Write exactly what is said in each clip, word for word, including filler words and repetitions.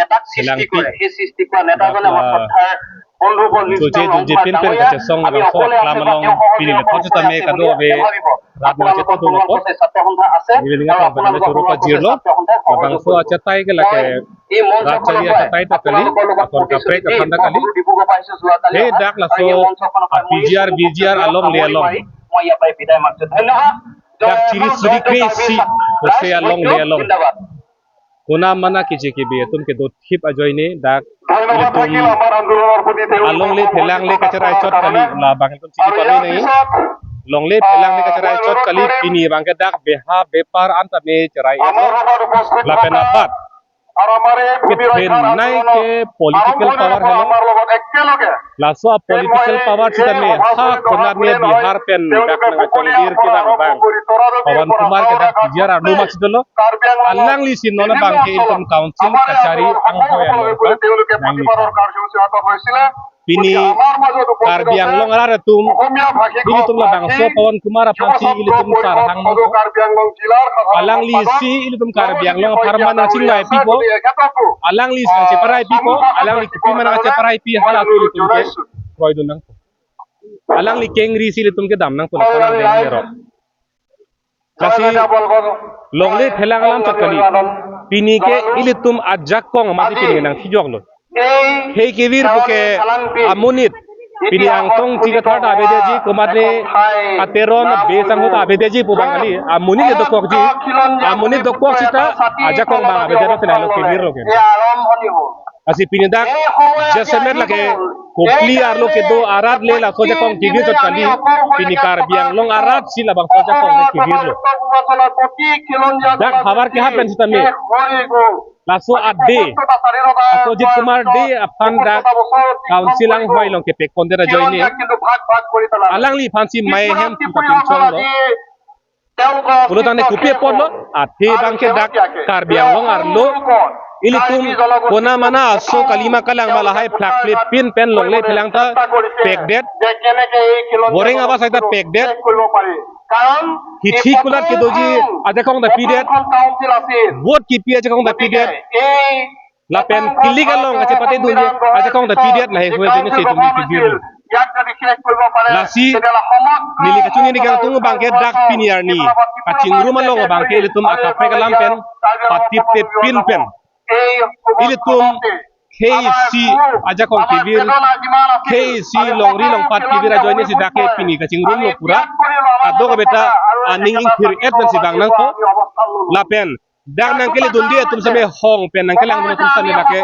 নেতাক সৃষ্টি কৰে। সেই সৃষ্টি কৰা নেতাজনে আমাৰ শ্ৰদ্ধাৰ বন্ধুবৰ্গ নিশ্চয় জনপ্ৰিয় পিন পেন কাচেচং আমি সকলোৱে আশীৰ্বাদ দিয়ক, সকলোৱে নিশ্চয় সহায় কৰিব। আপোনালোকৰ সকলোৱে ছাত্ৰ সন্থা আছে আৰু আপোনালোকৰ সকলোৱে ছাত্ৰ সন্থাই সহযোগ কৰিব। এই মঞ্চখনৰ পৰা আপোনালোকৰ লগত প্ৰতিশ্ৰুতি দি মই সদৌ ডিব্ৰুগড় পৰা আহিছো যোৱাকালি অহা। আৰু এই মঞ্চখনৰ পৰা মই এই বিজয়াৰ, বিজয়াৰ আলং লে আলং। মই ইয়াৰ পৰাই বিদায় মাগিছো। ধন্যবাদ। Dak chiri suri kre isi, ose along le along. জিন্দাবাদ। Konamana keje kebe atum kedo thip ajoine dak ilitum along le phelang le kacherai chot kali, labang ilitum chini pame nai. Along le phelang le kacherai chot kali, pini abangke dak beha bepar anta me cherai lo. Lapen apat kethenei ke political power helo. Laso a political power sitame ha konat ne Bihar pen dak nangkachongdir kevang abang Pawan Kumar ke dak P G R arlo masi dolo. Alanglisi non abangke ilitum council kachari anghoi along pa nangli. Pini Karbi Anglong arat atum, ilitum labangso Pawan Kumar aphansi ilitum sarhang nangpo. Alanglisi ilitum Karbi Anglong apharman nangchingvai pipo. Alanglisi nangcheparai pipo. Alangli kipi mana nangcheparai pi halaso ilitum ke kroidun nangpo. Alangli kengrisi ilitum kedam nangpo, lapen deng dero. Lasi longle phelang alam chot kali. Pini ke ilitum ajakong mati pini nangthijoklo. Khei kevir puke amonit. Pini Angtong Chikathar ta avedetji, komatne Ateron Bey Sangho ta avedetji pu abang kali. Amonit dokokji. Amonit dokok sita ajakong abang avedet lo, penang lo kevirlo ke. Lasi pini dak jasemet lake Kopili arlo kedo arat le laso ajakong kevir chot kali, pini Karbi Anglong arat si labangso ajakong le kevirlo. Dak havar keha pen sitame laso ade, Asojit Kumar Dey aphan dak council anghoi along kepek pondet ajoine alangliphansi mei hem puta pinchonglo. Pulo tangte kopi apotlo, athe abangke dak Karbi Anglong arlo ilitum konamana aso kalima kalang ma lahai phlak phlip pin pen longle phelang ta pekdet. Boreng abasai ta pekdet. Hithi kulat kedoji ajakong ta pidet. Vote kipi ajakong ta pidet. Lapen kilik along kachepate dunji ajakong ta pidet, lahai hui jeni si tum kivir. Lasi neli kachiningri kangtung abangke dak pini arni kachingrum along abangke ilitum akaprek alam pen patipte pin pen ilitum khei isi ajakong kevir, khei isi longri longpat kevir ajoine si dak ke pini kachingrumlo pura. Kadokave ta aning ingthir-et pensi vang nangpo. Lapen dak nangkele dunde atum sitame hong pen nangkelang dun atum sitame lake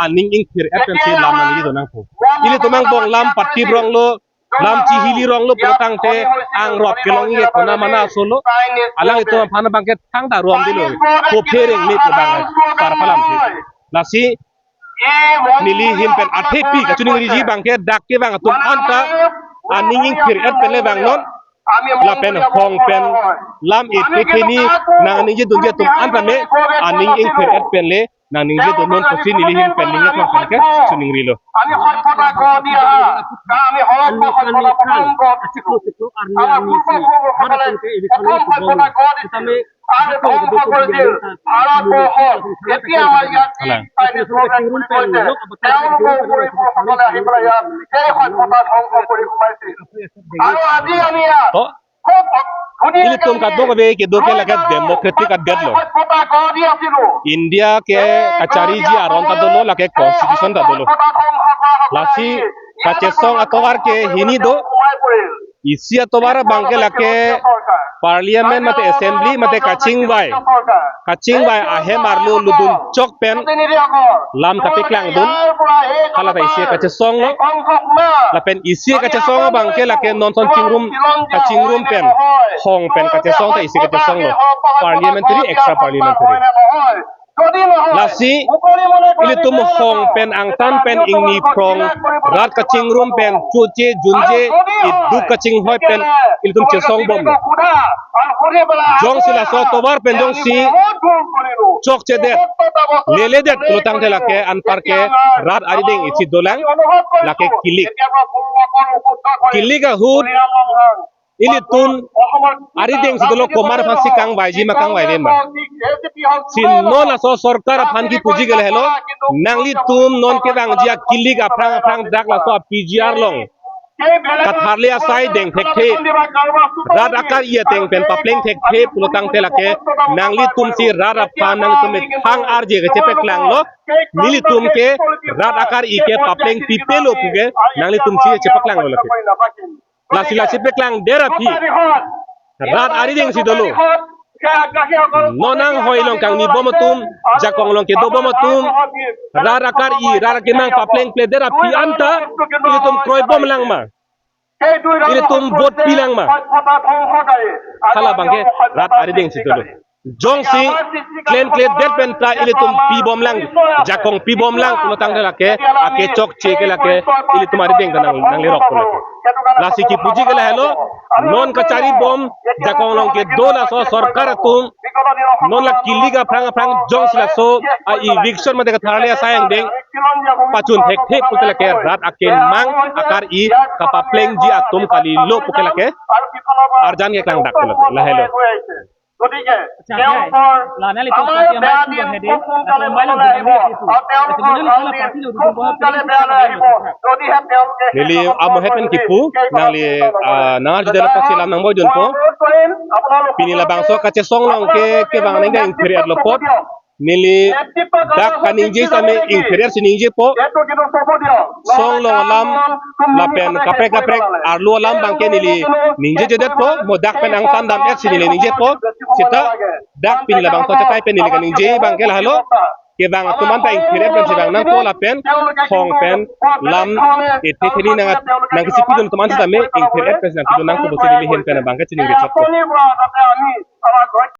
aning ingthir-et pensi lam nangji do nangpo. Ilitum angbong lam patip ronglo, lam chihili ronglo pulo tangte angrop kelongji ke konamana asolo. Alanglitum aphan abangke thangta rom dilo. Kophereng me pu abang sarpalam the. Lasi neli ahin pen athepi kachiningriji abangke dak kevang atum anta aning ingthir-et pen le vangnon. Lapen hong pen lam epetheni nangningje dunji atum anta me aning ingthir-et pen le nangningje dunnon pusi neli ahin pen ningje thong pen ke chiningrilo. আমি সভ্যতা গঢ় দি অহা, কাৰণ আমি সৰহ সভ্যতা প্ৰথম গঢ় দিছিলো। আমাৰ পূৰ্বপুৰুষসকলে প্ৰথম সভ্যতা গঢ় দিছিল। আৰু ধ্বংস কৰিছিল ভাৰতবৰ্ষত। এতিয়া আমাৰ ইয়াত যি চাইনিজ প্ৰৱেশ বুলি কৈছে, তেওঁলোকৰ উপৰিপুৰুষসকলে আহি পেলাই ইয়াত সেই সভ্যতা ধ্বংস কৰি সোমাইছিল। আৰু আজি আমি ইয়াত খুব ধুনীয়াকে ilitum kadokave kedo ke lake democratic adet lo। সভ্যতা গঢ় দি আছিলো। India ke kachariji aron ta dolo, lake constitution ta dolo. Lasi kachesong atovar ke hini do. Isi atovar abangke lake parliament mate assembly mate kachingvai, kachingvai ahem arlo ludun chok pen lam ta peklangdun. Hala ta isi kachesonglo. Lapen isi kachesong abangke lake non ason chingrum, kachingrum pen, hong pen kachesong ta isi kachesonglo. Parliamentary, extra parliamentary. Lasi ilitum hong pen, angtan pen, ingni phrong, rat kachingrum pen, choche junje, iduk kachinghoi pen ilitum chesongbomlo. Jongsi laso atovar pen jongsi chokchedet, leledet pulo tangte lake anparke rat arideng isi dolang, lake kilik. Kilik ahut ilitum arideng si dolo, komat aphansi kangvaiji ma kangvaive ma. Si non laso sorkar aphan kipuji ke lahelo, nanglitum non kevangji akilik aphrang aphrang dak laso a-P G R along katharli asai deng thekthe, rat akar-i ateng pen papleng thekthe pulotangte lake nanglitum si rat aphan nanglitum methang arje ke chepaklanglo, nelitum ke rat akar-i ke papleng pipelo pu ke nanglitum si chepaklanglo lake. Lasi lasi peklang der aphi rat arideng si dolo. Non anghoi along kangnibom atum, jakong along kedobom atum, rat akar-i, rat akemang papleng pledetji aphi anta ilitum kroibom lang ma, ilitum vote pi lang ma. Hala abangke rat arideng si dolo. Jongsi klemkledet pen ta ilitum pibom lang, jakong pibom lang pulotangte lake akechokche ke lake ilitum arideng ta nang, nanglerok pulo. Lasi kipuji ke lahelo, non kacharibom jakong along kedo laso sorkar atum, non la kilik aphrang aphrang jongsi laso a-eviction mate katharli asai angdeng pachun thekthe pulote lake rat akemang akar-i kapaplengji atum kalilo pu ke lake arjan keklang dak pulo lahelo. গতিকে আচ্ছা, তেওঁলোকৰ লানালি আমাৰ বেয়া দিন খুব সোনকালে মনলৈ আহিব আৰু তেওঁলোকৰ ভাল দিন খুব সোনকালে বেয়ালৈ আহিব। যদিহে তেওঁলোকে neli amohet pen kipu, nangli, ah, nangarjude lapusi lam nangboi dunpo. Pini labangso kachesong along ke kevang nangke ingthir-etlo apot neli dak kaningje sitame ingthir-et si ningjepo. Song along alam lapen kaprek kaprek arlo alam abangke neli ningjejedetpo, mo dak pen angtan dam-et si neli ningjepo. Seta dak pini labangso achetai pen neli kaningje abangke lahelo, kevang atum anta ingthir-et pensi vang nangpo lapen thong pen lam ethe theni nang, nangkesipidun atum anta sitame ingthir-et pensi nangpidun nangpo pusi neli ahin pen abangke chiningjechotpo.